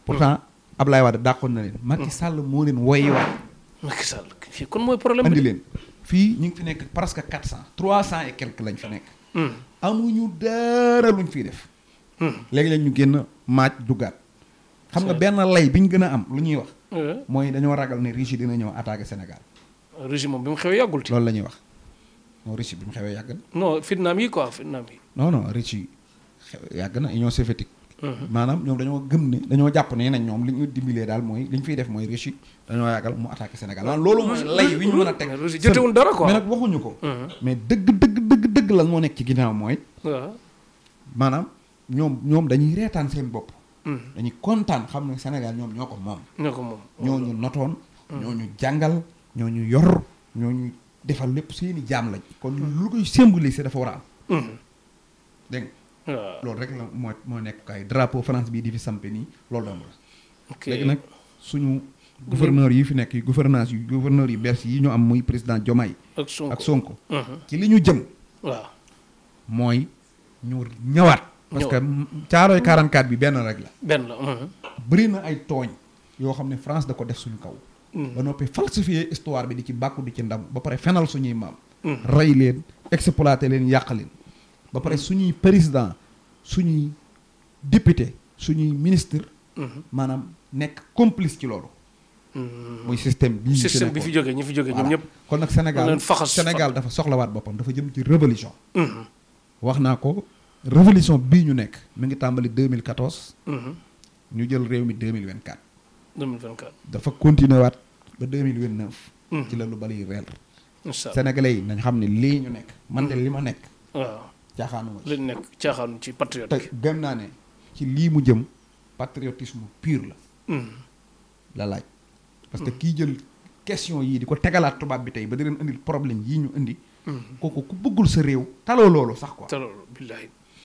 pourtant Ablaye Wade dàqoon na leen. Macky Sall moo leen woyiwaat. Macky Sall fii kon mooy problème bi. andi leen fii ñu ngi fi nekk presque 400 300 et quelque lañ fi nekk. amuñu dara luñ fiy def. léegi-léeg ñu génn maaj duggaat. xam nga benn lay bi ñu gën a am lu ñuy wax. mooy dañoo ragal ne Russie dina ñëw attaquer Sénégal. Russie moom bi mu xewee yàggul ci. loolu la ñuy wax non Russie bi mu xewee yàgg na. non fitnaam yi quoi fitnaam yi. non Russie yàgg na Union soviétique. maanaam ñoom dañoo gëm ne dañoo jàpp ne nañ ñoom li ñu dimbalee daal mooy li ñu fiy def mooy Russie dañoo yàggal mu attaquer Sénégal maanaam loolu mooy lay wi ñu mën a teg. Russie jotewul dara quoi mais nag waxuñu ko. mais dëgg lan moo nekk ci ginnaaw mooy. waaw maanaam ñoom dañuy reetaan seen bopp. dañuy kontaan xam ne Sénégal ñoom ñoo ko moom. ñoo ñu notoon. ñoo ñu jàngal ñoo ñu yor ñoo ñu defal lépp seeni jaam lañ. kon lu koy symboliser dafa war a am. dégg nga. waaw loolu rek la moo nekk kay drapeau France bii di fi sampe nii loolu dong la. ok léegi nag suñu. gouverneur yi fi nekk gouverneur yu bees yi ñu am muy président Diomaye. ak Sonko. ci li ñu jëm. waaw mooy ñu ñëwaat. parce que Caaroy 44 bi benn rek la. benn la. bëri na ay tooñ yoo xam ne France da ko def suñu kaw. ba noppi falsifier histoire bi di ci bàkku di ci ndam ba pare fenal suñuy maam. rey leen exploiter leen yàq leen. ba pare suñuy président suñuy député suñuy ministre. maanaam nekk complice ci loolu. muy système bii système bi fi jógee ñi fi jógee ñoom ñëpp. kon nag Sénégal dafa soxlawaat boppam dafa jëm ci révolution. wax naa ko révolution bii ñu nekk mi ngi tàmbali 2014. ñu jël réew mi 2024. 2024 dafa continuer waat ba 2029. ci la lu bari réel. Sénégalais yi nañ xam ne lii ñu nekk. man de li ma nekk. waaw caaxaanu ma li nekk caaxaanu ci patriote. te gëm naa ne ci lii mu jëm patriotisme pur la. la laaj. parce que kii jël question yii di ko tegalaat tubaab bi tey ba di leen indil problème yii ñu indi. kooku ku bëggul sa réew taloo loolu sax quoi. taloo billahi